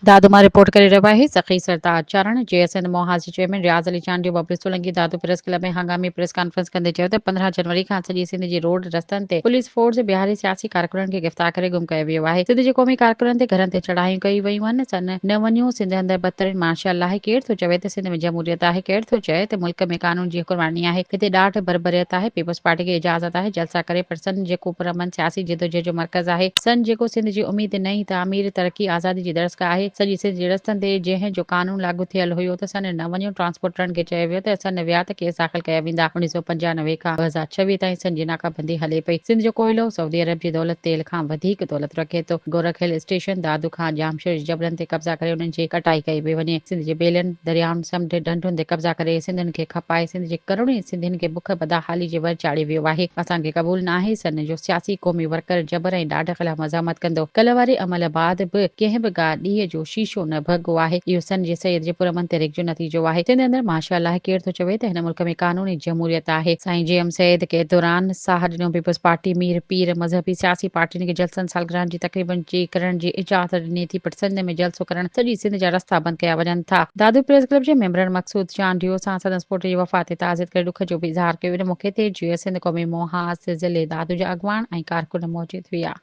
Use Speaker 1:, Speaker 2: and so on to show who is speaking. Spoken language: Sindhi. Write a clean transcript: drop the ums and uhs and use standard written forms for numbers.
Speaker 1: دادو مان رپورٽ ڪري رهيو آهي سخي سردار چارڻ، جي سنڌ محاذ جي chairman Riaz Ali Chandio Bablu Solangi Dadu press club ۾ هنگامي پريس ڪانفرنس ڪندي چيو ته 15 جنوري کان سڄي سنڌ جي روڊ رستن تي پوليس فورس بيهاري سياسي ڪارڪنن کي گرفتار ڪري گم ڪيو ويو آهي سنڌ جي قومي ڪارڪنن تي گهرن تي چڙهايون ڪيون ويون آهن سن نه وڃو سنڌ اندر بدترين مارشل آهي ڪير ٿو چوي ته سنڌ ۾ جمهوريت آهي ڪير ٿو چئي ته ملڪ ۾ قانون جي حڪمراني آهي هتي ڏاڍ بربريت آهي پيپلز پارٽي کي اجازت آهي جلسا ڪري پر سن جيڪو پرامن سياسي جدوجهد جو مرڪز آهي سن جيڪو سنڌ جي اميد، نئين تعمير، ترقي، آزادي جي درسگاهه آهي. سڄي سنڌ جي رستن تي جنهن جو قانون لاڳو ٿيل هيو ته سن نه وڃو، ٽرانسپورٽرن کي چيو ويو ته سن ويا ته ڪيس داخل ڪيا ويندا. 1995 کان 2026 تائين سن جي ناڪابندي هلي پئي. سنڌ جو ڪوئلو سعودي عرب جي دولت تيل کان وڌيڪ دولت رکي ٿو. گورک هل اسٽيشن دادو کان ڄامشوري جي جبلن تي قبضا ڪري انهن جي ڪٽائي ڪئي پئي وڃي. سنڌ جي ٻيلن، دريائن، سمنڊ، ڍنڍن تي قبضا ڪري سنڌين کي کپائي سنڌ جي ڪروڙين سنڌين کي بک بدحالي جي ور چاڙهيو ويو آهي. اسان کي قبول ناهي سن جو سياسي قومي ورڪر جبر ۽ ڏاڍ خلاف مزاحمت ڪندو. ڪلهه واري عمل بعد به ڪنهن به گا ڏيء جو شيشو نه ڀڳو آهي. اهو سن جي سيد جي پرامن تحريڪ جو نتيجو آهي. سنڌ اندر مارشل لا آهي. ڪير ٿو چوي ته هن ملڪ ۾ قانون ۽ جمهوريت آهي. سائين جي ايم سيد قيد دوران ساهه ڏنو. پيپلز پارٽي مير پير مذهبي سياسي پارٽين کي جلسن سالگرهن جي تقريبن جي ڪرڻ جي اجازت ڏني ٿي پر سنڌ ۾ جلسو ڪرڻ سڄي سنڌ جا رستا بند ڪيا وڃن ٿا. دادو پريس ڪلب جي ميمبرن مقصود چانڊيو سان سندس پٽ جي وفات تي تعزيت ڪري ڏک جو به اظهار ڪيو. ان موقعي تي جيئي سنڌ قومي محاذ ضلعي دادو جا اڳواڻ ۽ ڪارڪن موجود هيا.